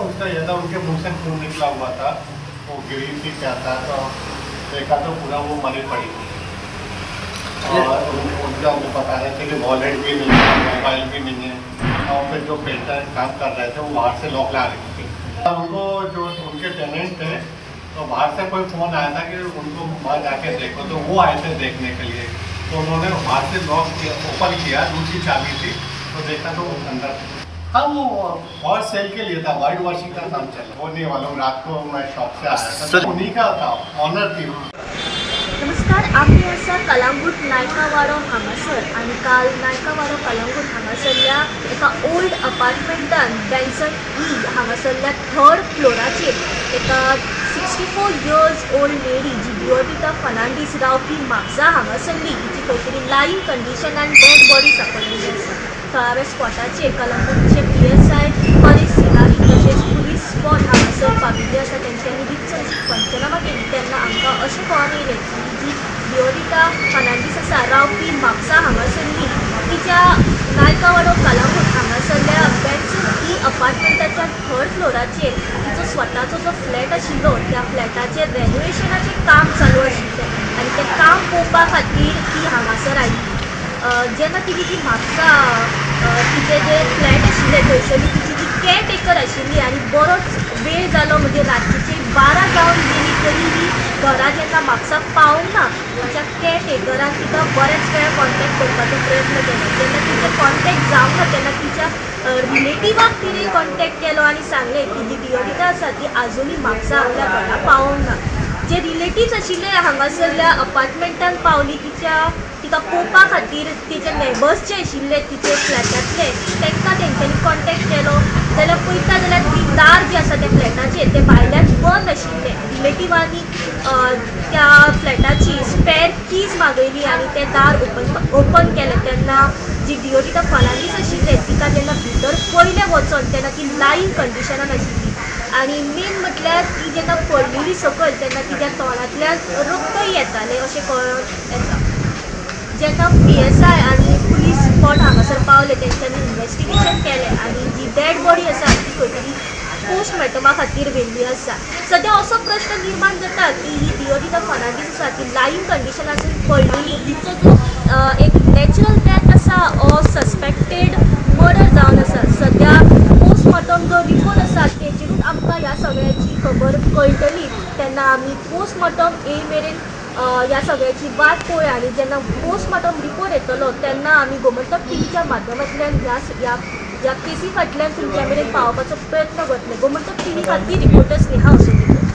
उसका यह था, उनके मुंह से खून निकला हुआ था, वो ग्रीन थी क्या था, तो देखा तो पूरा वो मरी पड़ी थी। और उनका वो बता रहे थे कि वॉलेट भी नहीं है, मोबाइल भी नहीं है। और फिर जो पेंटर काम कर रहे थे वो बाहर से लॉक ला रहे थे। उनको जो उनके टेनेंट थे तो बाहर से कोई फ़ोन आया था कि उनको बाहर जाके देखो, तो वो आए थे देखने के लिए। तो उन्होंने बाहर से लॉक किया, ओपन किया, दूसरी चाबी थी, तो देखा तो वो अंदर। हाँ, वो और सेल के लिए था, वाइट वॉशिंग का काम चल रहा। वो नहीं मालूम, रात को मैं शॉप से आया था, उन्हीं का था, ऑनर थी। नमस्कार, आमी आसा कलांगूट नायकावाडो हांगासर आनी काल नायकावाडो कलांगूट हांगासरल्या एका ओल्ड अपार्टमेंटान बेन्सन ई हांगासरल्या थर्ड फ्लोराचेर एका 64 इयर्स ओल्ड लेडी जी दियोदिता फर्नांडीस रावपी म्हापसा हांगासरली हिची खंय तरी लायव्ह कंडिशनान डेड बॉडी सापडलेली आसा। थळाव्या स्पॉटाचेर कलांगूटचे PSI Paresh सिनारी तशेंच पुलीस स्पॉट हांगासर पाविल्ले आसा। तेंच्यांनी रितसर पंचनामा केली तेन्ना आमकां अशें कळोन येयलें की जी दियोदिता फर्नांडीस आसा रावपी म्हापसा हांगासरली तिच्या नायकावाडो कलांगूट हांगासरल्या बेन्सन ई अपार्टमेंटाच्या थर्ड फ्लोराचेर तिचो स्वताचो जो फ्लॅट आशिल्लो त्या फ्लॅटाचेर रेनोवेशनाचें काम चालू आशिल्लें आनी तें काम पळोवपा खातीर ती हांगासर आयिल्ली। जेन्ना तिची ती म्हापसा तिचे जे फ्लॅट आशिल्ले थंयसरली तिची ती केअरटेकर आशिल्ली आनी बरोच वेळ जालो, म्हणजे रातचे 12 जावन गेली तरी ही घरा जेन्ना म्हापसा पावूंक ना तिच्या केअरटेकरान तिका बरेच वेळ कॉन्टेक्ट करपाचो प्रयत्न केलो। जेन्ना तिचे कॉन्टेक्ट जावंक ना तेन्ना तिच्या रिलेटिवाक तिणें कॉन्टेक्ट केलो आनी सांगलें की जी दियोदिता आसा ती आजुनूय म्हापसा आपल्या घरा पावूंक ना। जे रिलेटिव्स आशिल्ले हांगासरल्या अपार्टमेंटान पावली तिच्या तिका पळोवपा खातीर तिचे नेबर्स जे आशिल्ले तिचे फ्लॅटांतले तांकां तेंच्यांनी कॉन्टेक्ट केलो जाल्यार पळयता जाल्यार ती दार जी आसा त्या फ्लॅटाचेर तें भायल्यान बंद आशिल्लें। रिलेटिवांनी त्या फ्लॅटाची स्पेर कीज मागयली आनी तें दार ओपन केलें तेन्ना जी दियोदिता फर्नांडीस आशिल्लें तिका जेन्ना भितर पयलें वचोन तेन्ना ती लायव्ह कंडिशनान आशिल्ली आनी मेन म्हटल्यार ती जेन्ना पडलेली सकयल तेन्ना तिच्या तोंडांतल्यान रक्तय येतालें अशें कळोन येता। जेन्ना PSI आनी पुलीस स्पॉट हांगासर पावले तेंच्यांनी इन्वेस्टिगेशन केलें आनी जी डेड बॉडी आसा ती खंय तरी पोस्टमॉर्टमा खातीर व्हेल्ली आसा। सद्या असो प्रश्न निर्माण जाता की ही दियोदिता फर्नांडीस आसा ती लायव्ह कंडिशनासून पडलेली, तिचो जो एक नॅचरल डेथ आसा ओ सस्पेक्टेड मर्डर जावन आसा। सद्या पोस्टमॉर्टम जो रिपोर्ट आसा तेचेरूच आमकां ह्या सगळ्याची खबर कळटली। तेन्ना आमी पोस्टमॉर्टम येय मेरेन ह्या सगळ्याची वाट पळोवया आनी जेन्ना पोस्टमॉर्टम रिपोर्ट येतलो तेन्ना आमी गोमंतक टीव्हीच्या माध्यमांतल्यान ह्या ह्या ह्या केसी फाटल्यान तुमच्या मेरेन पावोवपाचो प्रयत्न करतले। गोमंतक टीव्ही खातीर रिपोर्टर स्नेहा असोदिकर।